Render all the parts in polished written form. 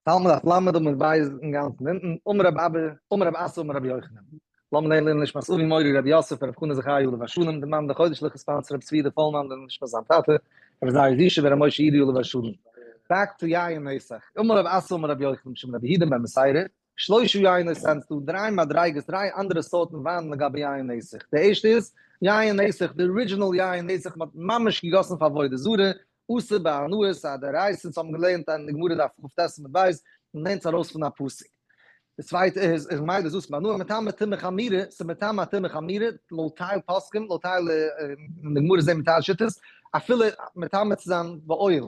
תלמוד דף ל' עמוד ב' אינגאנצן אונטן, אמר רב אבא, אמר רב אסי אמר רבי יוחנן. לאמיר לערנען לעילוי נשמת אבי מורי רבי יוסף ברב חנא זכריה עליו השלום, די מאן דחודש לכ' sponsor רבי צבי יודא פאלמאן לעילוי נשמת זיין טאטע, רבי זייער זישע בן רבי משה יודא עליו השלום. Back to יין נסך. אמר רב אסי אמר רבי יוחנן משום רבי יהודה בן בתירא, שלושה יינות ס'איז דא דריי מדריגות, דריי אנדערע סארטן וויין לגבי יין נסך. די ערשטע איז, יין נסך, די original יין נסך, מ'האט ממש געגאסן פאר עבודה זרה, אסור בהנאה, ס'איז א דאורייתא, אונז האבן געלערנט אין די גמרא דף כ"ט עמוד ב', מ'לערנט עס ארויס פון א פסוק. די צווייטע איז, איז ממילא איז אסור בהנאה, מטמא טומאה חמורה, ס'איז מטמא א טומאה חמורה, לויט טייל פוסקים, לויט טייל אין די גמרא זעהן מיר טייל שיטות, אפילו מטמא צו זיין באוהל,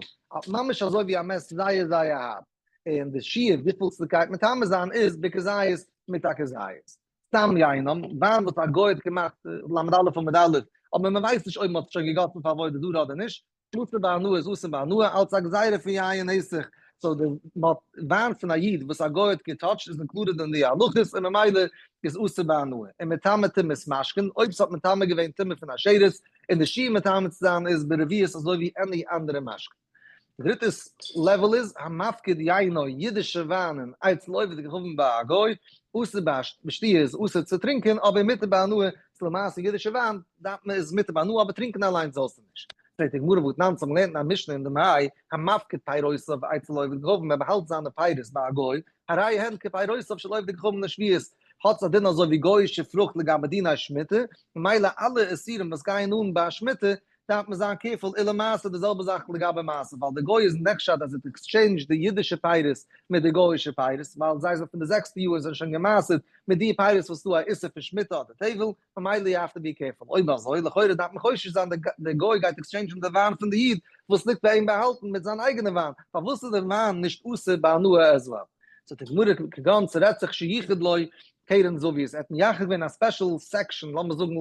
ממש אזוי ווי א מת זייער זייער הארב. און די שיעור וויפיל ס'גייט מטמא זיין איז בכזית מיט א כזית. סתם יינם, וויין וואס א גוי האט געמאכט, ל"א עמוד א', אבער מען ווייסט נישט אויב מען האט שוין געגאסן פאר עבודה זרה אדער נישט, אסור בהנאה איז אסור בהנאה אלץ א גזירה פון יין נסך, so די וויין פון א איד וואס א גוי האט געטאטשט איז included אין די הלכות און ממילא איז אסור בהנאה, און מטמא טומאת משקין, אויב ס'האט מטמא געווען טומאה פון א שרץ, און די שיעור מטמא צו זיין איז ברביעית אזוי ווי any אנדערע משקין. די דריטע level איז, המפקיד יינו, אידישע וויינען, אצל עובד כוכבים ביי א גוי, אסור בשתיה איז אסור צו טרינקען, אבער מותר בהנאה, ס'איז למעשה אידישע וויין, דארף מען איז מותר בהנאה, אבער טרינקען אליינס זאלסטו נישט. פרעגט די גמרא והתנן אונז האבן געלערנט אין א משנה אין די מאי, המפקיד פירותיו אצל עובד כוכבים, מען באהאלט זיינע פירות ביי א גוי, הרי הן כפירותיו של עובד כוכבים לשביעית, האט עס א דין אזוי ווי גוי'אישע פרוכט לגבי דיני שמיטה, ממילא אלע איסורים וואס גייען אן ביי שמיטה, דארף מען זיין careful און למעשה די זעלבע זאך לגבי מעשר ווייל די גוי איז נחשד אז ער האט עקסטשעינדזשד די אידישע פירות מיט די גויאישע פירות ווייל זיי זענען פון די זעקסטע יאר און זענען שוין געמעשר'ט מיט די פירות וואס איז דא א איסור פון שמיטה אדער טבל ממילא you have to be careful אויב אזוי לכאורה דארף מען חושש זיין די גוי גייט עקסטשעינדזשן די וויין פון די איד וואס ליגט ביי אים באהאלטן מיט זיין אייגענע וויין פארוואס איז די וויין נישט אסור בהנאה as well? זאגט די גמרא כגון ס'רעדט זיך שייחד לו קרן זווית, ער האט מייחד געווען א special section, לאמיר זאגן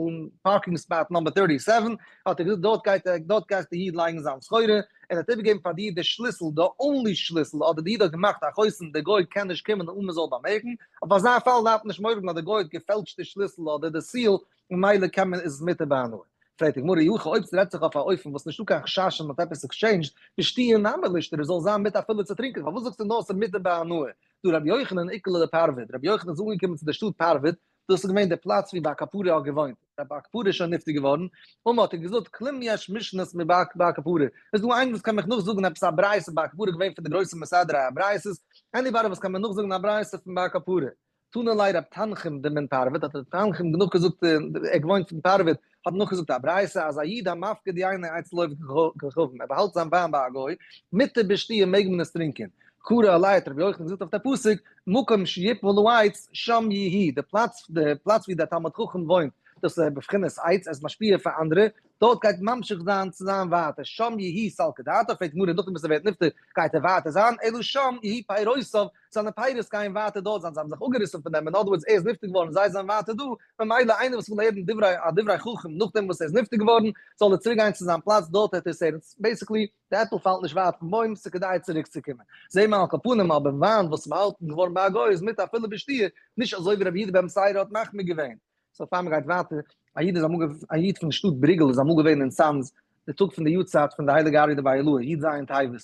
parking spot number 37, האט ער געזאגט דארט גייט ער, דארט גייט די איד לייגן זיין סחורה, און ער האט איבערגעגעבן פאר די איד די שליסל, די only שליסל, אדער די איד האט געמאכט א חותם די גוי קען נישט קומען אן מען זאל באמערקן, אויף אזא פאל דארף מען נישט מורא האבן אז די גוי האט געפעלטשט די שליסל אדער די seal, ממילא קען מען איז עס מותר בהנאה. פרעגט די גמרא אי הכי אויב ס'רעדט זיך אויף א אופן וואס נישטא קיין חשש אז מ'האט עפעס עקסטשעינדזשד, בשתיה נמי לישתרי זאל זיין מותר אפילו צו טרינקען, פארוואס זאגסטו נאר ס'איז מותר בהנאה? דהא רבי יוחנן איקלע לפרוויד, רבי יוחנן איז אנגעקומען צו דער שטאט פרוויד, דאס איז געווען דער פלאץ ווי בר קפרא האט געוואוינט, רבי בר קפרא איז שוין נפטר געווארן, אמר האט ער געזאגט, כלום יש משנת מבר קפרא, איז דא איינער וואס קען מיך נאכזאגן עפעס א ברייתא, בר קפרא איז געווען פון די גרויסע מסדרי הברייתות, anybody וואס קען מיר נאכזאגן א ברייתא פון בר קפרא? תנא ליה רב תנחום דמן פרוויד, האט רב תנחום נאכגעזאגט, ער געוואוינט פון פרוויד, האט נאכגעזאגט א ברייתא אז א איד המפקיד יינו אצל עובד כוכבים, ער באהאלט זיין וויין ביי א גוי, מותר בשתיה מעג מען עס טרינקען. קרא עליה האט רבי יוחנן געזאגט אויף די פסוק, מקום שיפול העץ שם יהי', די פלאץ די פלאץ ווי דער תלמיד חכם וואוינט, דאס איז בבחינת עץ, ער איז משפיע פאר אנדערע, דארט גייט ממשיך זיין צו זיין ווייטער, שם יהי' סלקא דעתך, פרעגט גמרא נאכדעם וואס ער ווערט נפטר גייט ער ווייטער זיין, אלא שם יהי' פירותיו, זיינע פירות גייען ווייטער דארט זיין, זיי האבן זיך אפגעריסן פון דעם, in other words ער איז נפטר געווארן זיי זענען ווייטער דא, ממילא איינער וואס וויל הערן דברי א דברי חכם נאכדעם וואס ער איז נפטר געווארן, זאל ער צוריק גיין צו זיין פלאץ דארט וועט ער עס הערן, basically די עפל פאלט נישט ווייט פון בוים, ס'איז כדאי צוריק צו קומען. זעה מיר על כל פנים אבער וויין וואס איז באהאלטן געווארן ביי א גוי איז מותר אפילו בשתיה, נישט אזוי ווי רבי יהודה בן בתירא האט מחמיר געווען. so פאר מ'גייט ווייטער, א איד איז אמאל א איד פון שטאט בריגל איז אמאל געווען אין צאנז די טאג פון די יארצייט פון די הייליגע אריה דבי עילאי, י"ז טבת,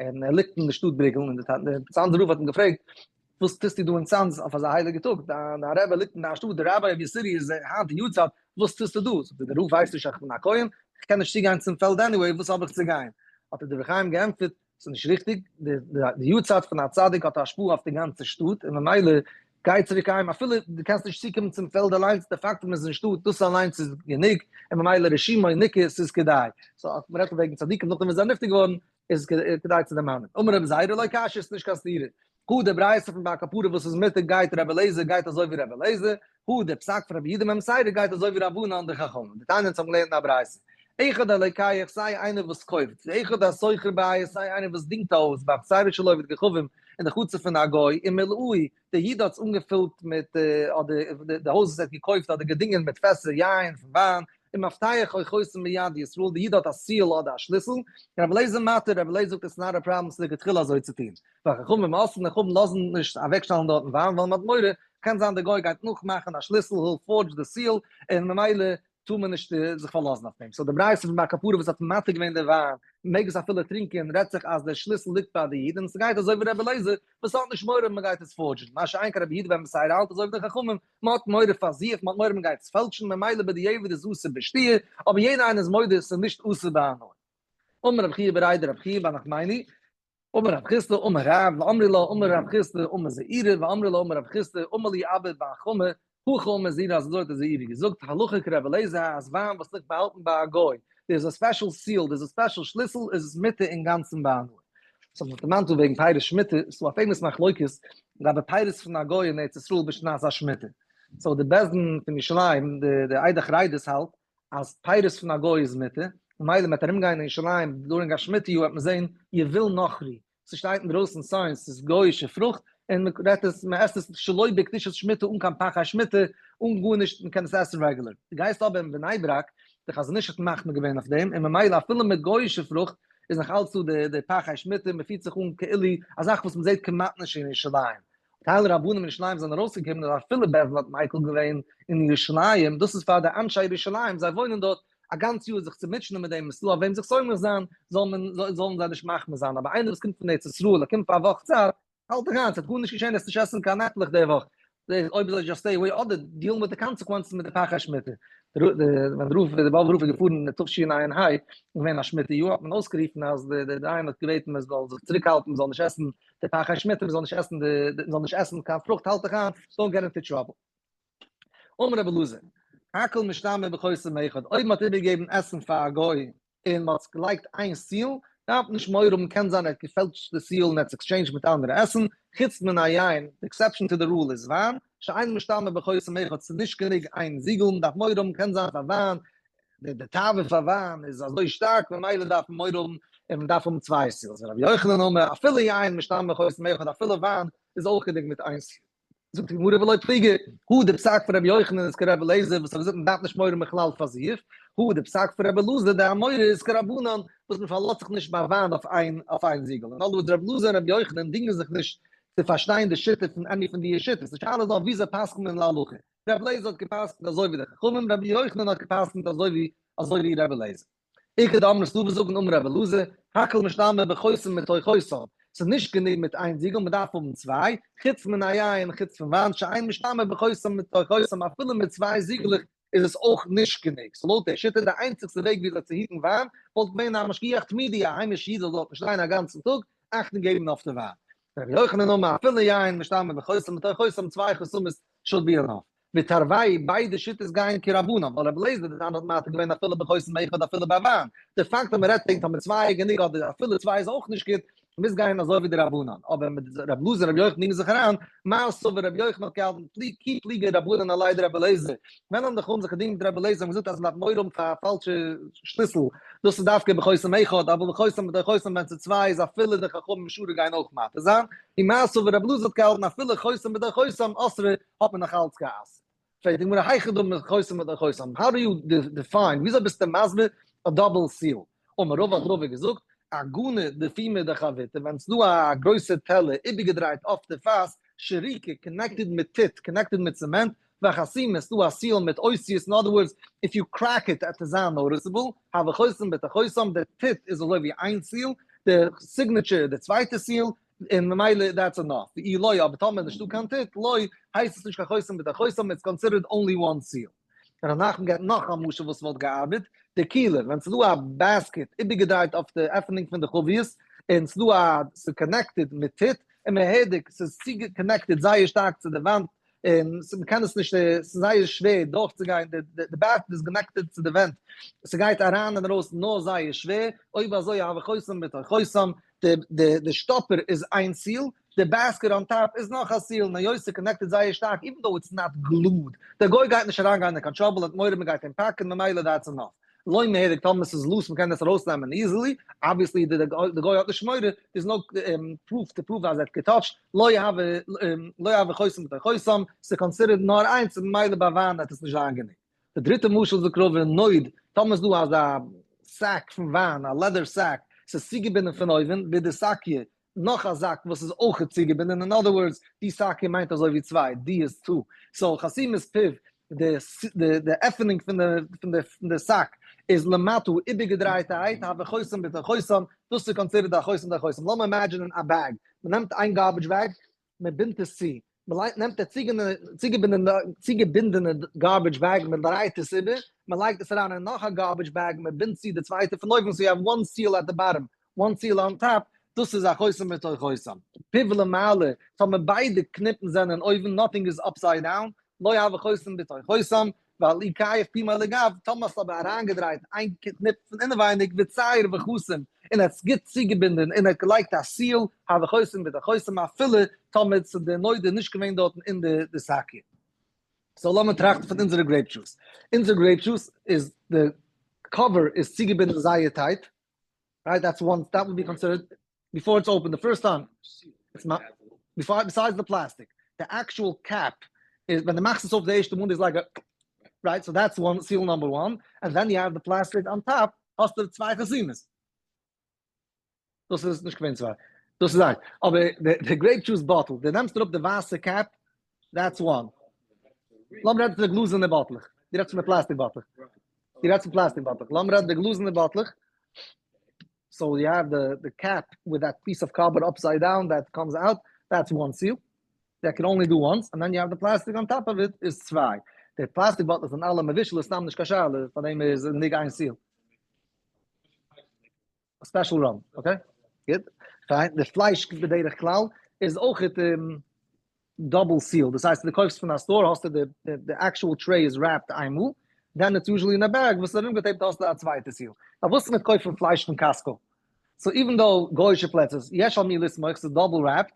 און ער ליגט אין די שטאט בריגל, און די צאנזער רב האט אים געפרעגט, וואס טוסטו דא אין צאנז אויף אזא הייליגע טאג, דיין רבי ליגט אין דיין שטאט, די rabbi of your city איז היינט די יארצייט, וואס טוסטו דא? זאגט ער, דער רב ווייסט נישט אז איך בין א כהן, איך קען נישט צוגיין צום פעלד anyway, וואס האב איך צו גיין? האט דער דברי חיים געענטפערט, ס'איז נישט ריכטיג, די יארצייט פון א צדיק האט א השפעה אויף די גאנצע שטאט, און ממילא גיי צוריק אהיים, אפילו דו קענסט נישט צוקומען צום פעלד אליינס, די פאקט אז מ'איז אין שטאט, דאס אליינס איז גענוג, און ממילא רשומו ניכר, ס'איז כדאי. so אז מ'רעדט וועגן צדיקים נאכדעם וואס זיי זענען נפטר געווארן, איז כדאי צו דערמאנען. אמר רבי זירא לא קשיא, ס'איז נישט קיין סתירה. הא די ברייתא פון בר קפרא וואס איז מותר גייט רבי אליעזר גייט אזוי ווי רבי אליעזר, הא די פסק פון רבי יהודה בן בתירא גייט אזוי ווי רבנן די חכמים. דתניא אונז האבן געלערנט אין א ברייתא. אחד הלוקח סיי איינער וואס קויפט, ואחד השוכר בית סיי איינער וואס דינגט א הויז בחצרו של עובד כוכבים אין די חצר פון א גוי, ומילאוהו דער איד האט עס אנגעפילט מיט, אדער די הויז וואס ער האט געקויפט אדער געדינגען מיט פעסער יין פון וויין, ומפתח או חותם ביד ישראל, די איד האט א seal אדער א שליסל, רבי אליעזר מתיר, רבי אליעזר זאגט עס איז not a problem ס'איז לכתחילה אזוי צו טון, וחכמים אוסרין, חכמים לאזן נישט אוועקשטעלן דארטן וויין ווייל מ'האט מורא, קען זיין די גוי גייט נאכמאכן א שליסל, he'll forge the seal, און ממילא. טאר מען נישט זיך פארלאזן אויף דעם. So די ברייתא פון בר קפרא וואס האט מתיר געווען די וויין, מען מעג עס אפילו טרינקען, רעדט זיך אז דער שליסל ליגט ביי די איד, און ס'גייט אזוי ווי רבי אליעזר וואס האט נישט מורא מען גייט עס forge ן, מה שאין כן רבי יהודה בן בתירא האלט אזוי ווי די חכמים, מען האט מורא פאר זיוף, מען האט מורא מען גייט עס פעלטשן, ממילא בדיעבד איז אסור בשתיה, אבער יעדער איינער איז מודה ס'איז נישט אסור בהנאה. אמר רב חייא בריה דרב חייא בר נחמני, אמר רב חסדא אמר רב, ואמרי לה אמר רב חסדא אמר זעירא, ואמרי לה אמר רב חסדא אמר לי אבא בר חמא, הכי אמר זעירא אז אזוי האט דער זעירא געזאגט, הלכה כרבי אליעזר אז וויין וואס ליגט באהאלטן ביי א גוי, דער איז א special seal, דער איז א special שליסל, איז עס מותר אינגאנצן בהנאה. ס'האט זיך דערמאנט דא וועגן פירות שמיטה, ס'דא א famous מחלוקת לגבי פירות פון א גוי אין ארץ ישראל בשנת השמיטה. So די בית דין פון ירושלים, די עדה החרדית האלט אז פירות פון א גוי איז מותר, ממילא מ'וועט ארום גיין אין ירושלים during א שמיטה יאר וועט מען זען יבול נכרי, ס'שטייט אינדרויסן signs ס'איז גוי'אישע פרוכט, און מ'רעדט עס, מ'עסט עס שלא בקדושת שמיטה אן קיין פחי שמיטה, אן גארנישט, מ'קען עס עסן רעגולער. דו גייסט אבער אין בני ברק, די חזון איש האט מחמיר געווען אויף דעם, און ממילא אפילו מיט גוי'אישע פרוכט איז נאך אלץ דא די די פחי שמיטה, מ'פירט זיך אן כאילו א זאך וואס מ'זעט כמעט נישט אין ירושלים. טייל רבנים אין ירושלים זענען ארויסגעקומען אז אפילו בית דין האט מיקל געווען אין ירושלים, דאס איז פאר די אנשי ירושלים, זיי וואוינען דארט א גאנץ יאר זיך צו מוטשענען מיט דעם, עס איז דא אויף וועם זיך סומך זיין, זאל מען, זאלן זיי נישט מחמיר זיין, אבער איינער וואס קומט פון ארץ ישראל, ער קומט פאר א וואך צייט, האלט דיך איין, ס'וועט גארנישט געשען, וועסט נישט עסן קיין עפלעך די וואך, אויב אזוי just stay away, אדער deal מיט די consequences מיט די פחי שמיטה. ווען די רב, די באבובער רב איז געפארן אין תשע"ה, איז געווען א שמיטה יאר, האט מען אויסגערופן אז די דיין האט געבעטן מען זאל זיך צוריקהאלטן, מען זאל נישט עסן די פחי שמיטה, מען זאל נישט עסן די, מען זאל נישט עסן קיין פרוכט, האלט דיך איין, don't get into trouble. אמר רבי אלעזר, הכל משתמר בחותם אחד, אויב מען האט איבערגעגעבן עסן פאר א גוי און מען האט געלייגט איין seal, דארף מען נישט מורא האבן, קען זיין ער האט געפעלטשט די seal און ער האט עס exchanged מיט אנדערע עסן, חוץ מן היין, די exception to the rule איז וויין, שאין משתמר בחותם אחד, ס'איז נישט גענוג איין זיגל, מען דארף מורא האבן, קען זיין פאר וויין, די תאווה פאר וויין איז אזוי שטארק, ממילא דארף מען מורא האבן און מען דארף האבן צוויי seals, רבי יוחנן אמר, אפילו יין משתמר בחותם אחד, אפילו וויין איז אויך גענוג מיט איין seal. זאגט די גמרא ולא פליגי, הא די פסק פון רבי יוחנן איז כרבי אליעזר וואס האט געזאגט מען דארף נישט מורא בכלל פאר זיוף, הא די פסק פון רבי אלעזר די אמורא איז כרבנן וואס מען פארלאזט זיך נישט ביי וויין אויף איין אויף איין זיגל, אין other words רבי אלעזר און רבי יוחנן דינגען זיך נישט צו פארשטיין די שיטה פון any פון די שיטות, די שאלה איז נאר וויאזוי פסק'נט מען להלכה, רבי אליעזר האט געפסק'נט אזוי ווי די חכמים, רבי יוחנן האט געפסק'נט אזוי ווי אזוי ווי רבי אליעזר. איכא דאמרי ס'דא וואס זאגן אמר רבי אלעזר, הכל משתמר בחותם בתוך חותם, ס'איז נישט גענוג מיט איין זיגל מ'דארף האבן צוויי, חוץ מן היין חוץ פון וויין שאין משתמר בחותם בתוך חותם אפילו מיט צוויי זיגלעך איז עס אויך נישט גענוג, so לויט דער שיטה די איינציגסטע וועג וויאזוי צו היטן וויין וואלט געווען א משגיח תמידי א היימישע איד זאל דארטן שטיין א גאנצן טאג אכטונג געבן אויף די וויין. רבי יוחנן אמר אפילו יין משתמר בחותם בתוך חותם צוויי חותמות should be enough. ותרוייהו ביידע שיטות גייען כרבנן, ווייל רבי אליעזר די תנא האט מתיר געווען אפילו בחותם אחד אפילו ביי וויין, די פאקט אז מען רעדט וועגן טאמער צוויי איז גענוג אדער אפילו צוויי איז אויך נישט גוט, מוז גיין אזוי ווי די רבנן, אבער מיט רבי אלעזר און רבי יוחנן דינגען זיך אריין, מר סבר רבי יוחנן האט געהאלטן פלי כי פליגי רבנן עליה דרבי אליעזר, ווען האבן די חכמים זיך געדינגט מיט רבי אליעזר און געזאגט אז מען דארף מורא האבן פאר א פאלשע שליסל, דאס איז דווקא בחותם אחד, אבל בחותם בתוך חותם ווען ס'איז צוויי איז אפילו די חכמים שרי גייען אויך מתיר זיין, ומר סבר רבי אלעזר האט געהאלטן אפילו חותם בתוך חותם אסרי האט מען נאך אלץ גע'אסר'ט. פרעגט די גמרא היכי דמי חותם בתוך חותם, how do you define, וויאזוי ביסטו מסביר א double seal? אמר רבא האט רבא געזאגט, עגנא דפומא דחביתא, ווען ס'דא א גרויסע טעלער איבערגעדרייט אויף די פאס, שריקא, connected מיט טיט, connected מיט צעמענט, וחתימה, ס'דא א seal מיט אותיות, אין other words, if you crack it עט עס זיין noticeable, הוי חותם בתוך חותם, די טיט איז אזוי ווי איין seal, די signature איז די צווייטע seal, און ממילא that's enough, ואי לא, אבער טאמער נישטא קיין טיט, לא, הייסט עס נישט קיין חותם בתוך חותם, it's considered only one seal. ר' נחמן געבט נאך א משל וואס וואלט געארבעט, די כילה, ווען ס'איז דא א basket איבערגעדרייט אויף די עפענונג פון די חביות, און ס'איז דא א, ס'איז connected מיט טיט, און מהדק, ס'איז צוגע-connected זייער שטארק צו די וואנט, און מ'קען עס נישט, ס'איז זייער שווער דורכצוגיין, די basket איז connected צו די ווענט, ס'גייט אריין און ארויס נאר זייער שווער, אויב אזוי הוי חותם בתוך חותם, די שטאפער איז איין seal, די basket on top איז נאך א seal, און היות ס'איז connected זייער שטארק, even though it's not glued, דער גוי גייט נישט אריינגיין אין קיין trouble, האט מורא מ'גייט אים פאקן, ממילא that's enough. לא מהדק טאמער ס'איז loose מ'קען עס ארויסנעמען easily, obviously די גוי האט נישט מורא, there's no proof to prove אז ער האט געטאטשט, לא הוי חותם בתוך חותם, ס'איז considered נאר איינס און ממילא ביי וויין וועט עס נישט זיין גענוג. די דריטע משל זאגט רבא נוד, טאמער איז דא אזא sack פון וויין, א leather sack, ס'איז צוגעבינדן פון אויבן, בדשקיא, נאך א זאק וואס איז אויכעט צוגעבינדן, אין other words, די שקיא מיינט אזוי ווי צוויי, די איז two, so חתימת פיו. די די עפענונג פון די פון די פון די שק איז למטה איבערגעדרייטערהייט, הוי חותם בתוך חותם, דאס איז considered א חותם בתוך חותם. לאמיר imagine ען א bag, מען נעמט איין garbage bag, מען בינדט עס צו, מען נעמט די צוגעבינדענע garbage bag, מען דרייט עס איבער, מען לייגט עס אריין אין נאך א garbage bag, מען בינדט צו די צווייטע פון אויבן, so you have one seal at the bottom, one seal on top, דאס איז א חותם בתוך חותם. פיו למעלה, טאמער ביידע קניפן זענען אויבן, nothing איז upside down, לא הוי חותם בתוך חותם, ווייל אי כייף פומיה לגו, טאמער האסטו אבער אריינגעדרייט איין קניפ פון אינעווייניג וצייר וחתים, און ער האט עס גוט צוגעבינדען און ער האט געלייגט א seal, הוי חותם בתוך חותם אפילו טאמער ס'איז די נודר נישט געווען דארטן אין די שקית. so לאמיר טראכטן פון אונזערע grape juice. אונזער grape juice איז די cover איז צוגעבינדן זייער tight, right? That's one, that would be considered before it's open the first time. It's not before, besides the plastic. The actual cap איז ווען דו מאכסט עס אויף די ערשטע מאל איז like a, right? So that's one seal number one, and then you have the plastic on top, האסטו צוויי חתימות. דאס איז נישט געווען צוויי, דאס איז איינס. אבער די grape juice bottle, דו נעמסט אראפ די ווייסע cap, that's one. לאמיר רעדן פון די גלאזערנע באטלעך, דו רעדסט פון די פלאסטיק באטלעך. דו רעדסט פון פלאסטיק באטלעך. לאמיר רעדן די גלאזערנע באטלעך. So you have the cap with that piece of cardboard upside down that comes out, that's one seal. That can only do once, and then you have the plastic on top of it איז צוויי. די פלאסטיק באטלעך זענען אלע מבושל איז סתם נישט קיין שאלה, פאר דעם איז נישט איין seal. א special rum, okay? גוט. פיין, די פלייש בדרך כלל איז אויך double seal, דאס הייסט דו קויפסט פון א store האסטו די די actual tray איז wrapped איינמאל, then it's usually אין א bag וואס איז ארומגע tape ט האסטו א צווייטע seal. פארוואס מיט קויפן פלייש פון Costco? So even though גויאישע פלעצער יש על מי לסמוך ס'איז double wrapped,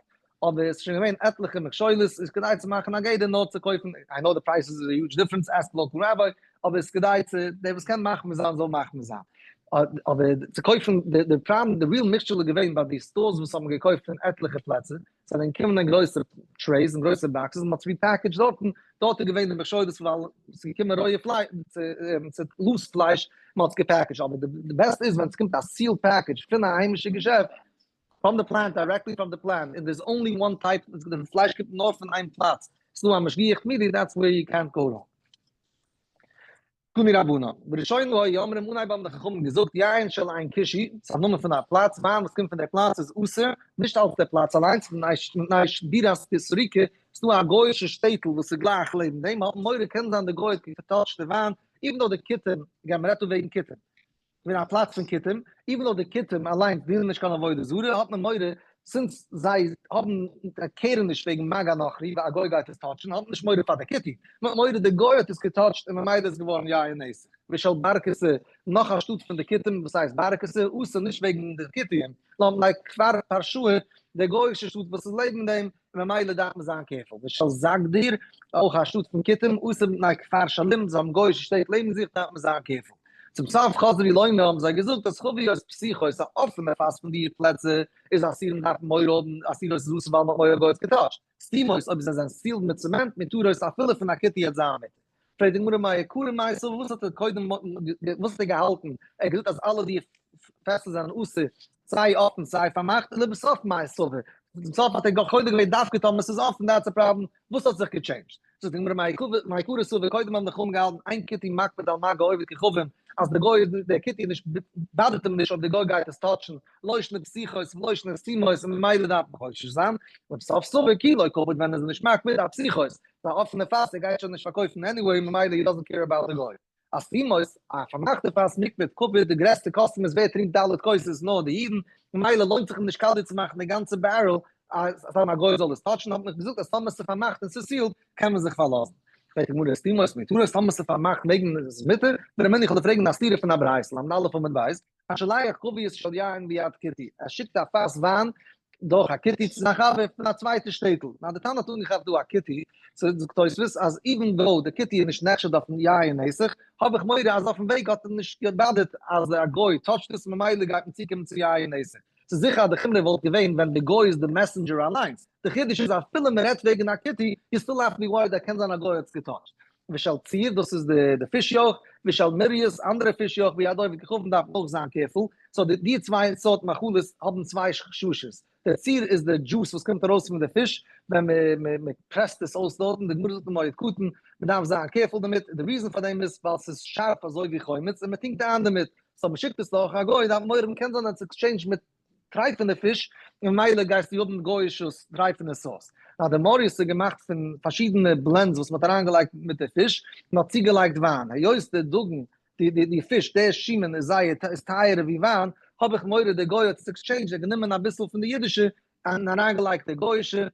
אבער עס איז שוין געווען עטליכע מכשולות, איז כדאי צו מאכן א גדר נאר צו קויפן, I know די prices איז א huge difference, ask local rabbi, אבער עס איז כדאי צו, דער וואס קען מחמיר זיין זאל מחמיר זיין. אבער צו קויפן, די פראבלעם, די real מכשול איז געווען ביי די stores וואס האבן געקויפט פון עטליכע פלעצער, זענען געקומען אין גרויסע trays און גרויסע boxes, מען האט עס repackaged דארטן, דארט איז געווען די מכשולות ווייל עס איז געקומען רויע פלייש, loose פלייש, מען האט עס גע packaged, אבער די בעסטע איז ווען עס קומט א sealed package פון א היימישע געשעפט, from the plant, directly from the plant, און there's only one type, די פלייש קומט נאר פון איין פלאץ, ס'איז דא א משגיח תמידי, that's where you can't go wrong. תנו רבנן, בראשונה היו אומרים אנהייב האבן די חכמים געזאגט יין של עין כושי, ס'איז א נאמען פון א פלאץ, וויין וואס קומט פון דער פלאץ איז אסור, נישט אלץ דער פלאץ אליינס, מפני שבירת סריקה, ס'איז דא א גוי'אישע שטעטל וואס איז גלייך לעבן דעם, האט מען מורא קען זיין די גוי האט גע touch ט די וויין, even though די כותים, again מ'רעדט דא וועגן כותים, געווען א פלאץ פון כותים, even though די כותים אליינס דינען נישט קיין עבודה זרה, האט מען מורא, since זיי האבן care ן נישט וועגן מגע נכרי, ווייל א גוי גייט עס touch ן, האט מען נישט מורא פאר די כותי, מען האט מורא די גוי האט עס גע touch ט און ממילא איז געווארן יין נסך. ושל ברקתא, נאך א שטאט פון די כותים וואס הייסט ברקתא, אסור נישט וועגן די כותים, נאר מפני כפר פרשאי, די גוי'אישע שטאט וואס איז לעבן דעם, און ממילא דארף מען זיין careful. ושל זגדיר, אויך א שטאט פון כותים, אסור מפני כפר שלים, זיי האבן גוי'אישע שטעט לעבן זיך, דארף מען זיין careful. צום סוף חזרו לומר האבן זיי געזאגט אז חביות פתוחות, א אפענע פאס פון די פלעצער איז אסור און דארף מען מורא האבן, אסורות איז אסור ווייל מען האט מורא א גוי האט גע touch ט, סתומות אויב זיי זענען sealed מיט צעמענט, מותרות אפילו פון א כותי העט זיין מותר. פרעגט די גמרא מאי עיקרא מאי סבר וואס האט ער קודם וואס האט ער געהאלטן, ער האט געזאגט אז אלע די פעסער זענען אסור סיי אפן סיי פארמאכט, ולבסוף מאי סבר, צום סוף האט ער גאר חוזר געווען דווקא טאמער ס'איז אפן that's a problem, וואס האט זיך גע change ט? זאגט די גמרא מאי עיקרא סבר, קודם האבן די חכמים געהאלטן אין כותי מקפיד על מגע עובד כוכבים, אז די גוי איז דער כותי איז נישט באדערט אים נישט אויב די גוי גייט עס touch ן, לא שנא פתוחות ולא שנא סתומות און ממילא דארף מען חושש זיין, ולבסוף סבר כי לא קפיד ווען ער איז נישט מקפיד אפתוחות, א אפענע פאס ער גייט שוין נישט פארקויפן anyway ממילא he doesn't care about די גוי. אסתומות, א פארמאכטע פאס מיקפד קפיד, די גרעסטע customers ווער טרינקט ד' כוסות נאר די אידן, ממילא לוינט זיך אים נישט קאליע צו מאכן די גאנצע barrel אז סתם א גוי זאל עס touch ן, האט מען געזאגט אז טאמער ס'איז פארמאכט און ס'איז sealed קען מען זיך פארלאזן. פרעגט די גמרא סתומות מותרות, טאמער ס'איז פארמאכט מעג מען איז עס מותר, ורמינהו איך וועל דיר פרעגן א סתירה פון א ברייתא, ל"א עמוד ב', השולח חבית של יין ביד כותי, ער שיקט א פאס וויין דורך א כותי צו זיין חבר פון א צווייטע שטעטל, נאר די תנא האט אנגעכאפט דא א כותי, זאגט תוספות אז even though די כותי איז נישט נחשד אויפן יין נסך, האב איך מורא אז אויפן וועג האט אים נישט געבאדערט אז א גוי touch ט עס ממילא גייט מען צוקומען צו יין נסך. ס'איז זיכער אז די חומרא וואלט געווען ווען די גוי איז די messenger אליינס, די חידוש איז אפילו מען רעדט וועגן א כותי, you still have to be worried אז קען זיין א גוי האט עס גע touch ט. ושל צור, דאס איז די פיש יויך, ושל מורייס, אנדערע פיש יאכלו ביד עובד כוכבים דארף מען אויך זיין careful, so די צוויי סארט מאכלות האבן צוויי חששות, דער ציר איז די דזשוס וואס קומט ארויס פון די פיש ווען מען פרעסט עס אויס דארטן, די גמרא זאגט אין מועד קטן, מען דארף זיין careful דערמיט, די reason פאר דעם איז ווייל ס'איז שארף אזוי ווי חומץ און מען טונקט איין דערמיט, so מען שיקט עס דורך א גוי דארף מען מורא האבן קען זיין אז עס exchange מיט טרייפענע פיש און ממילא גייסטו האבן גוי'אישע טרייפענע sauce. נאר די מורייס איז געמאכט פון פארשידענע blends וואס מען האט אריינגעלייגט מיט די פיש, מען האט צוגעלייגט וויין, היות די דגן די פיש, די שמן איז זייער איז טייערער ווי וויין, האב איך מורא די גוי האט עס exchanged, ער האט גענומען אביסל פון די אידישע און אריינגעלייגט די גוי'אישע,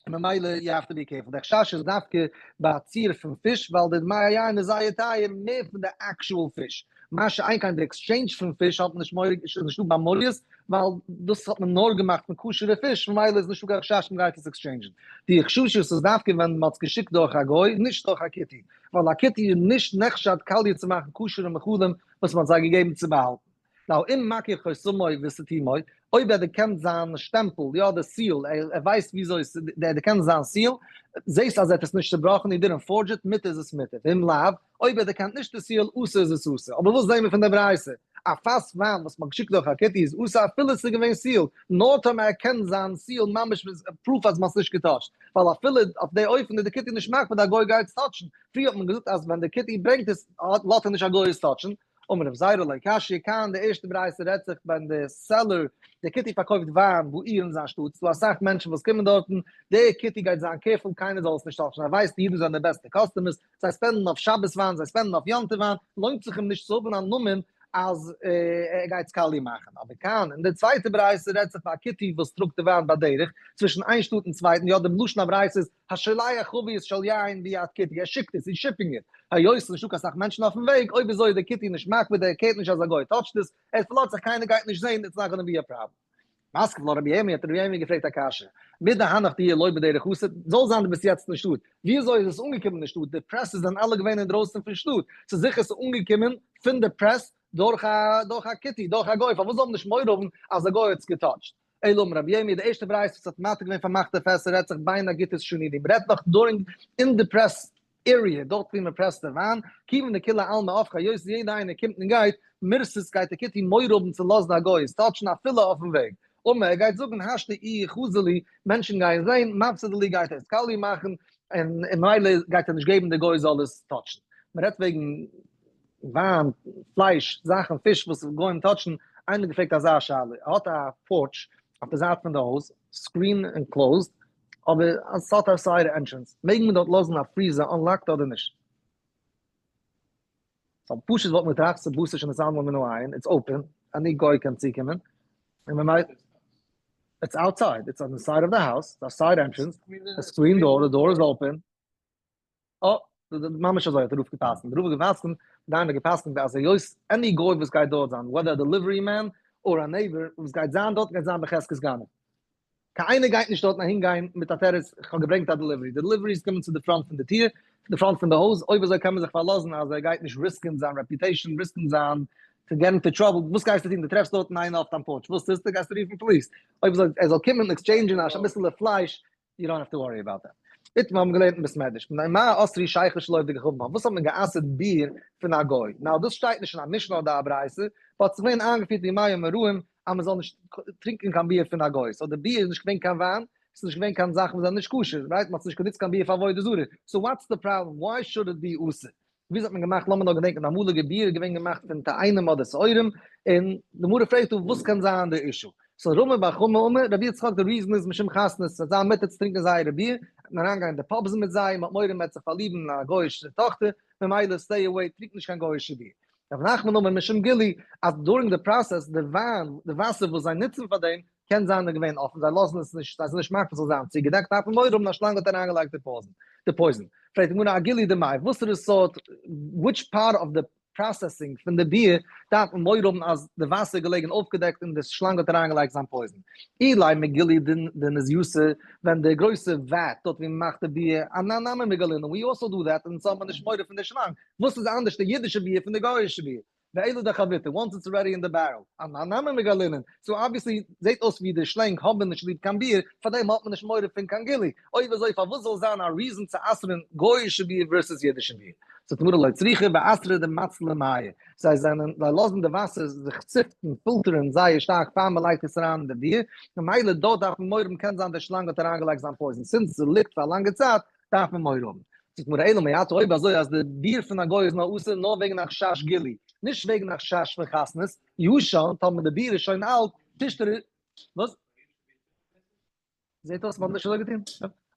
און ממילא you have to be careful. די חשש איז דווקא ביי א ציר פון פיש, ווייל די מי היין איז זייער טייער מער פון די actual פיש. מה שאין כן די exchange פון פיש האט מען נישט מורא, איז נישטא ביי מורייס, ווייל דאס האט מען נאר געמאכט פון כשר'ע פיש, ממילא איז נישטא קיין חשש מ'גייט עס exchange ן. די חששות איז דווקא ווען מ'האט עס געשיקט דורך א גוי, נישט דורך א כותי. ווייל א כותי איז נישט נחשד קאליע צו מאכן כשר'ע מאכלים וואס מ'האט זיי געגעבן צו באהאלטן. Now, אם מכיר חותמו וסתימו, אויב ער דערקענט זיין שטעמפל, יא די seal, ער ווייסט וויאזוי עס, ער דערקענט זיין seal, זעסט אז ער האט עס נישט צובראכן, he didn't forge it, מותר איז עס מותר. ואם לאו, אויב ער דערקענט נישט די seal, אסור איז עס אסור. אבער וואס זעהן מיר פון די ברייתא? א פאס וויין וואס מ'האט געשיקט דורך א כותי איז אסור אפילו עס איז געווען sealed, נאר טאמער ער קען זיין seal ממש מיט proof אז מ'האט עס נישט געטאטשט, ווייל אפילו אויף די אופן איז די כותי נישט מקפיד א גוי גייט עס טאטשן, פריער האט מען געזאגט אז ווען די כותי ברענגט עס לאזט ער נישט א גוי עס טאטשן, אמר רב זירא לא קשיא כאן, די ערשטע ברייתא רעדט זיך ווען די seller, די כותי פארקויפט וויין בעיר אין זיין שטאט, ס'דא אסאך מענטשן וואס קומען דארטן, די כותי גייט זיין careful קיינער זאל עס נישט טאטשן, ער ווייסט די אידן זענען די בעסטע customers, זיי spend ן אויף שבת וויין, זיי spend ן אויף יום טוב וויין, לוינט זיך אים נישט צו האבן א נאמען אז ער גייט עס קאליע מאכן. אבער כאן, אין די צווייטע ברייתא רעדט זיך ביי א כותי וואס טראגט די וויין בדרך, צווישן איין שטאט און צווייטן, יא די לשון הברייתא איז השולח חבית של יין ביד כותי, ער שיקט עס, he's shipping it, היות ס'איז נישטא קיין סאך מענטשן אויפן וועג, אויב אזוי איז דער כותי נישט מקפיד, ער care ט נישט אז א גוי touch ט עס, ער פארלאזט זיך קיינער גייט נישט זען, it's not gonna be a problem. מתקיף לה רבי ירמי' האט רבי ירמי' געפרעגט א קשיא, מידהנך דאיהו לא בדרך אתי, זאל זיין דו ביסט יעצט אין שטאט, ווי אזוי איז עס אנגעקומען אין שטאט, די presses זענען אלע געווען אינדרויסן פון שטאט, ס'איז זיכער ס'איז אנגעקומען פון די press דורך א דורך א כותי, דורך א גוי, פארוואס זאל מען נישט מורא האבן אז א גוי האט עס געטאטשט? אלא אמר רבי ירמי', די ערשטע ברייתא וואס האט מתיר געווען פארמאכטע פעסער רעדט זיך בין הגיתות שנינו, מ'רעדט נאך during אין די press area, דארט ווי מען פרעסט די וויין, כיוון דכולי עלמא אורחא, היות יעדע איינער קומט און גייט, מירתת גייט די כותי מורא האבן צו לאזן א גוי עס טאטשן אפילו אויפן וועג. אמר, ער גייט זאגן השתא איהו חזי לי, מענטשן גייען זען, מפסיד לי גייט ער עס קאליע מאכן, און ממילא גייט ער נישט געבן די גוי זאל עס טאטשן. מען רעדט וועגן וויין, פלייש, זאכן, פיש וואס גוים טאטשן, איינער האט געפרעגט אזא שאלה, ער האט א porch אויף די זייט פון די הויז, screen enclosed, אבער אז ס'האט א side entrance, מעג מען דארט לאזן א freezer unlocked אדער נישט? so פשוט וואלט מען געטראכט ס'איז בשר שנתעלמה מן העין, it's open, any גוי קען צוקומען, און ממילא, it's outside, it's on the side of the house, א side entrance, א screen door, די door איז open. אה, ממש אזוי האט דער רב גע'פסק'נט, דער רב האט גע'פסק'נט, דיין האט גע'פסק'נט אז היות any גוי וואס גייט דארט זיין, whether א delivery man or א neighbor וואס גייט זיין דארט גייט זיין בחזקת גנב. קיין איינער גייט נישט דארטן אהין גיין מיט א תירוץ איך האב געברענגט א delivery, די deliveries קומען צו די front פון די טיר, די front פון די הויז, אויב אזוי קען מען זיך פארלאזן אז ער גייט נישט risk ן זיין reputation, risk ן זיין to get into trouble, וואס גייסטו טון, דו טרעפסט דארטן איינער אויף דיין porch, וואס טוסטו, גייסטו רופן police, אויב אזוי ער זאל קומען exchange ן אביסעלע פלייש, you don't have to worry about that. איתמר האבן געלערנט אין בית מדרש, מפני מה אסרו שכר של עובדי כוכבים, פארוואס האט מען גע'אסר'ט ביר פון א גוי? Now דאס שטייט נישט אין א משנה אדער א ברייתא, but ס'איז געווען איינגעפירט בימי האמוראים אז מ'זאל נישט טרינקען קיין ביר פון א גוי, so די ביר איז נישט געווען קיין וויין, ס'איז נישט געווען קיין זאכן וואס זענען נישט כשר, right? מ'האט נישט גענוצט קיין ביר פאר עבודה זרה, so what's the problem? Why should it be אסור? וויאזוי האט מען געמאכט, לאמיר נאר געדענקען די אמאליגע ביר איז געווען געמאכט פון תאנים אדער שעורים, און די גמרא פרעגט דא וואס קען זיין די issue? So רמי בר חמא אמר רבי יצחק די reason איז משום חתנות, ס'וועט זיין מותר צו טרינקען זייערע ביר, וועט מען אריינגיין אין די pubs מיט זיי, מ'האט מורא מ'וועט זיך פארליבן אין א גוי'אישע טאכטער, ממילא stay away, טרינק נישט קיין גוי'אישע ביר. רב נחמן אמר משום גילוי, אז during די process די וויין, די וואסער וואס זיי נוצן פאר דעם, קען זיין איז געווען אפן, זיי לאזן עס נישט, זיי זענען נישט מקפיד ס'זאל זיין צוגעדעקט, דארף מען מורא האבן א שלאנג האט אריינגעלייגט די poison. פרעגט די גמרא א גילוי דמאי, וואסערע סארט, which part of the processing פון די ביר דארף מען מורא האבן אז די וואסער איז געלעגן אויפגעדעקט און די שלאנג האט אריינגעלייגט זיין poison. אילימא גילוי דנזייתא, ווען די גרויסע vat דארט ווי מ'מאכט די ביר, אנן נמי מגלינן, we also do that, אונז האבן נישט מורא פון די שלאנג, וואס איז אנדערש די אידישע ביר פון די גוי'אישע ביר? ואלא דחביתא, once it's already in the barrel, אנן נמי מגלינן, so obviously זעט אויס ווי די שלענג האבן נישט ליב קיין ביר, פארדעם האט מען נישט מורא פון קיין גילוי, אויב אזוי פארוואס זאל זיין א reason צו אסר'ן גוי'אישע ביר versus אידישע ביר? זאגט די גמרא לא צריכא באתרא דמצלי מיא, זיי זענען, זיי לאזן די וואסער זיך זיפטן, פילטערן, זייער שטארק פאר מען לייגט עס אריין אין די ביר, ממילא דארט דארף מען מורא האבן קען זיין די שלאנג האט אריינגעלייגט זיין poison, since ס'ליגט פאר א לאנגע צייט דארף מען מורא האבן. זאגט די גמרא אלא מעתה אויב אזוי אז די ביר פון א גוי איז נאר אסור נאר וועגן א חשש גילוי, נישט וועגן א חשש פון חתנות, ישן, טאמער די ביר איז שוין אלט, תשתרי, וואס? זעט אויס מ'האט נישט אזוי געטון.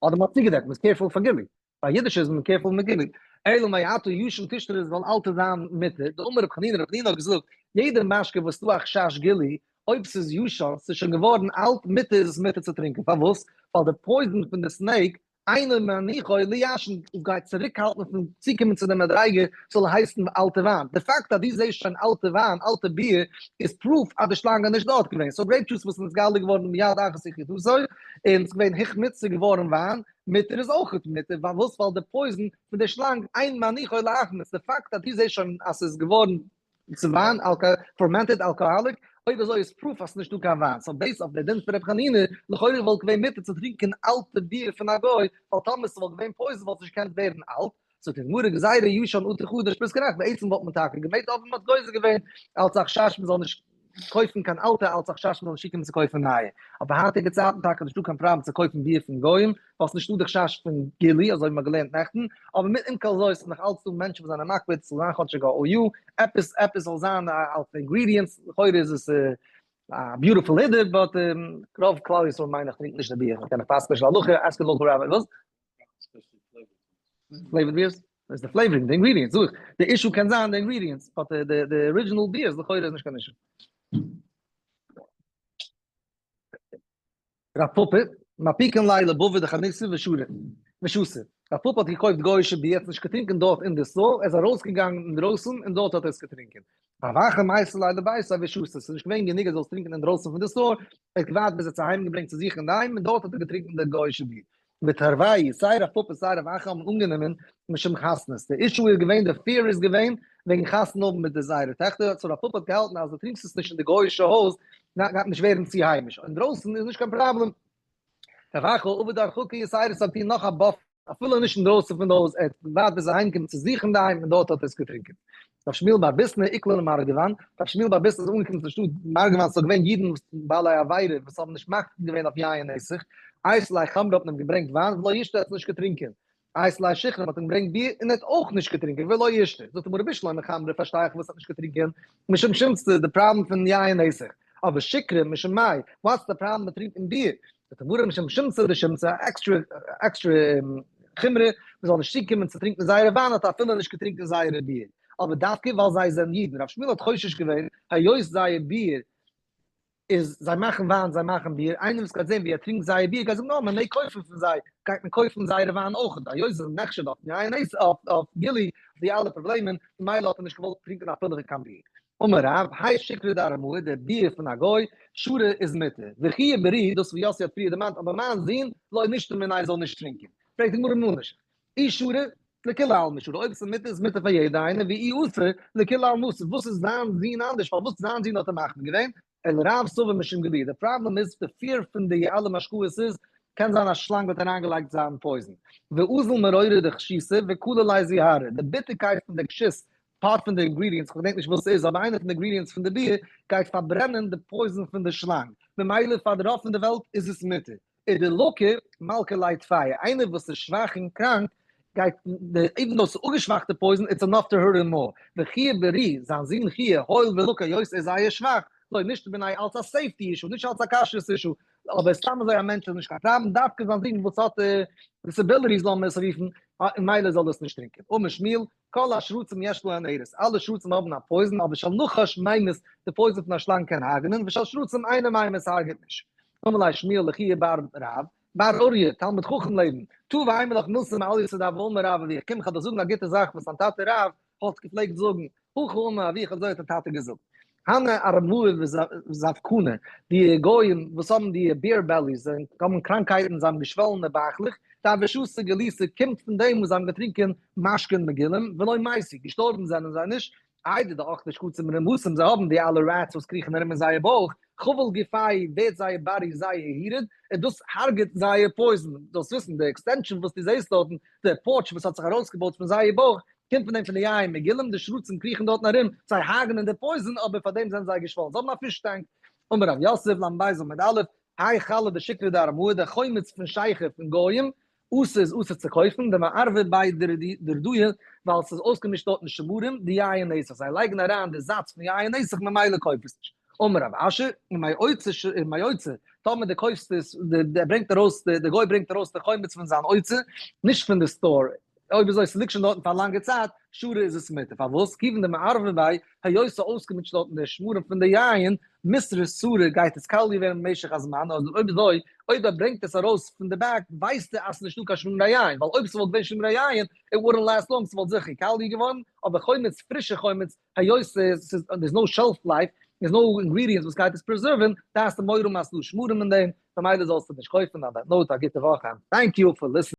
אדער מ'האט צוגעדעקט, מ'איז careful פאר גילוי. ביי אידישע איז מען careful מיט גילוי. אלא מעתה ישן תשתרי זאל אלטע זיין מותר. דאמר רב חנינא, רב חנינא האט געזאגט, יעדע משקה וואס ס'דא א חשש גילוי, אויב ס'איז ישן, ס'איז שוין געווארן אלט, מותר איז עס מותר צו טרינקען. פארוואס? ווייל די poison פון די snake אינו מניחו לישן גייט צוריקהאלטן פון צוקומען צו די מדריגה ס'זאל הייסן אלטע וויין. די פאקט אז דו זעסט שוין אלטע וויין, אלטע ביר, איז proof אז די שלאנג איז נישט דארט געווען. so grape juice וואס איז נתגלה געווארן מיד אחר סחיטתו און ס'איז געווען החמיץ ס'איז געווארן וויין, מותר איז אויכעט מותר. פארוואס? ווייל די poison פון די שלאנג אין מניחו להחמיץ. די פאקט אז דו זעסט שוין אז ס'איז געווארן צו וויין, fermented alcoholic, אויב אזוי איז proof אז ס'נישט דא קיין וויין, so based אויף די דין פון ר' חנינא, לכאורה וואלט געווען מותר צו טרינקען אלטע ביר פון א גוי, ווייל טאמער ס'וואלט געווען poison וואלט עס נישט געקענט ווערן אלט, זאגט די גמרא גזירה ישן אטו חדש ביז גענאכט, בעצם וואלט מען טאקע געמעגט אבער מ'האט גוזר געווען אלץ א חשש מ'זאל נישט קויפן קיין אלטע אלץ א חשש מ'זאל נישט שיקן צו קויפן נייע, אבער היינטיגע צייטן טאקע נישטא קיין פראבלעם צו קויפן ביר פון גוים, ווייל ס'נישטא די חשש פון גילוי אזוי ווי מ'האט געלערנט נעכטן, אבער מיט עם כל זאת איז נאך אלץ דא מענטשן וואס זענען מקפיד ס'זאל זיין כאטשיג א OU, עפעס עפעס זאל זיין אלס ingredients, לכאורה איז עס א beautiful הידור, but רוב כלל ישראל מיין איך טרינקט נישט די ביר, כ'קען איך פסק'ן נישט להלכה, ask a local rabbi, וואס? Flavored beers? איז די flavoring, די ingredients, זאג איך, די issue קען זיין די ingredients, but די original beers לכאורה איז נישט קיין issue. רב פפא, מפיקין ליה לבבא דחנותא ושרי, ושתי. רב פפא האט געקויפט גוי'אישע ביר, ער האט נישט געטרינקען דארט אין די store, ער איז ארויסגעגאנגען אינדרויסן און דארט האט ער עס געטרינקען. רב אחא מייתי ליה לביתיה ושתי, ס'איז נישט געווען גענוג ער זאל עס טרינקען אינדרויסן פון די store, ער האט געווארט ביז ער האט עס אהיימגעברענגט צו זיך אינדערהיים און דארט האט ער געטרינקען די גוי'אישע ביר. ותרוייהו, סיי רב פפא סיי רב אחא האבן אנגענומען משום חתנות, די issue איז געווען, די fear איז געווען וועגן חתונה האבן מיט די זייערע טעכטער, so רב פפא האט געהאלטן אז דו טרינקסט עס נישט אין די גוי'אישע הויז גייט נישט ווערן צו היימיש, אינדרויסן איז נישט קיין פראבלעם. רב אחא עבד הרחקה יתירה ס'האט געטון נאך א buffer, אפילו נישט אינדרויסן פון די הויז, ער האט געווארט ביז אהיים קומט צו זיך אינדערהיים און דארט האט ער עס געטרינקען. רב שמואל בר ביסנא איקלע למרגוון, רב שמואל בר ביסנא איז אנגעקומען צום שטאט מרגוון, ס'איז געווען אידן וואס בעלי עבירה וואס האבן נישט מקפיד געווען אויף יין נסך, אייתי ליה חמרא האט מען אים געברענגט וויין ולא אישתי ער האט עס נישט געטרינקען, אייתי ליה שיכרא מ'האט אים געברענגט ביר און ער האט אויך נישט געטרינקען ולא אישתי, זאגט די גמרא בשלמא חמרא פארשטיי איך וואס ער האט נישט געטרינקען משום שומצתא די פראבלעם פון יין נסך, אבער שיכרא משום מאי, what's די פראבלעם מיט טרינקען ביר, זאגט די גמרא משום שומצתא דשומצתא א עקסטרע עקסטרע חומרא, מ'זאל נישט צוקומען צו טרינקען זייערע וויין האט ער אפילו נישט געטרינקען זייערע ביר, אבער דווקא ווייל זיי זענען אידן, רב שמואל האט חושש געווען היות זייער ביר איז זיי מאכן וויין זיי מאכן ביר, איינער וואס גייט זען ווי ער טרינקט זייער ביר גייט זאגן נא מען מעג קויפן פון זיי, גייט מען קויפן זייערע וויין אויך, היות זיי זענען נחשד אויף יין נסך אויף גילוי אויף די אלע פראבלעמען, ממילא האט ער נישט געוואלט טרינקען אפילו קיין ביר. אמר רב, האי שיכרא דארמאי, דער ביר פון א גוי, שרי איז מותר. וחייא ברי, דאס וואס יאסי האט פריער דערמאנט, אבער מיין זון, לא נישתו מיניה זאל נישט טרינקען. פרעגט די גמרא ממה נפשך? אי שרי, לכולי עלמא שרי, אויב עס איז מותר איז מותר פאר יעדע איינער, ואי אסור, לכולי עלמא אסור. וואס איז זיין זון אנדערש? פארוואס זיין זון האט ער מחמיר געווען? אלא רב סבר משום גילוי. די פראבלעם איז, די fear פון די אלע משקאות איז, קען זיין א שלאנג האט אריינגעלייגט זיין poison. ואזיל מרורא דכשיתא וקלא ליה זוהרא, די ביטערקייט פון די כשות part פון די ingredients, כ'געדענק נישט וואס ס'איז, אבער איינע פון די ingredients פון די ביר גייט פארברענען די poison פון די שלאנג, ממילא פאר די רוב פון די וועלט איז עס מותר. ודלקי מלקי ליה טפי, איינער וואס איז שוואך און קראנק גייט, even though ס'איז אפגעשוואכטע poison, it's enough to hurt him more. וחייא ברי, זיין זון חייא, הואיל ולקי היות ער איז זייער שוואך, לא נישתו מיניה אלץ א safety issue, נישט אלץ א כשרות issue, אבער סתם אזוי א מענטש איז נישט קיין פראבלעם, דווקא זיין זון וואס האט disabilities לאמיר עס רופן, ממילא זאל ער עס נישט טרינקען. אמר שמואל, כל השרצים יש להן ארס, אלע שרצים האבן א poison, אבער של נחש ממית, די poison פון א שלאנג קען הרג'נען, ושל שרצים אינו ממית הרג'ט נישט. אמר ליה שמואל לחייא בר רב, בר אוריה, תלמיד חכם לעבן, תא ואימא לך מילתא מעלייתא דהוה אמר רב אבוך, קום כ'וועל דיר זאגן א גוטע זאך וואס דיין טאטע רב האט געפלעגט זאגן, הכי אמר אבוך אזוי האט דיין טאטע געזאגט. הני ארמאי וזבקני, די גוים וואס האבן די beer bellies, זיי האבן קראנקייטן, זיי האבן געשוואלענע בייכלעך, דהוו שתו גילותא קומט פון דעם וואס זיי האבן געטרינקען משקין מגולים, ולא מתו, געשטארבן זענען זיי נישט, איידי דאכלי שקצים ברומתן, זיי האבן די אלע rats וואס קריכן ארום אין זייער בויך, חביל גופייהו ווערט זייער body זייער heated, און דאס הרג'עט זייער poison, זאלסט וויסן, די extension וואס דו זעסט דארטן, די pouch וואס האט זיך ארויסגעבויט פון זייער בויך, קומט פון דעם פון די יין מגולים, די שרצים קריכן דארטן ארום, זיי הרג'נען די poison, אבער פאר דעם זענען זיי געשוואלן, זיי האבן א fish tank. אמר רב יוסף, ל"ב עמוד א', האי חלא דשיקרא דארמאי, די חומץ פון שכר פון גוים, אסור איז אסור צו קויפן, דמערבא ביה דורדיא, ווייל ס'איז אויסגעמישט דארטן שמרים, דיין נסך, זיי לייגן אריין די זאץ פון יין נסך ממילא קויף עס נישט. אמר רב אשי, ומאוצר, טאמער דו קויפסט עס, דער ברענגט ארויס, דער גוי ברענגט ארויס די חומץ פון זיין אוצר, נישט פון די store, אויב אזוי ס'ליגט שוין דארטן פאר א לאנגע צייט, שרי איז עס מותר, פארוואס? כיוון דמערבא ביה, היות ס'איז אויסגעמישט דארטן די שמרים פון די יין, מיתרס סרי גייט עס קאליע ווערן במשך הזמן, אדער אויב אזוי, אויב ער ברענגט עס ארויס פון די bag, ווייסט ער אז ס'איז נישטא קיין שמרי יין, ווייל אויב ס'וואלט געווען שמרי יין, it wouldn't last long, ס'וואלט זיכער קאליע געווארן, אבער חומץ, פרישע חומץ, היות ס'איז there's no shelf life, there's no ingredients וואס גייט עס preserve ן, דארפסטו מורא האבן אז ס'איז דא שמרים אין דעם, ממילא זאלסטו נישט קויפן, on that note, א גוטע וואך and thank you for listening.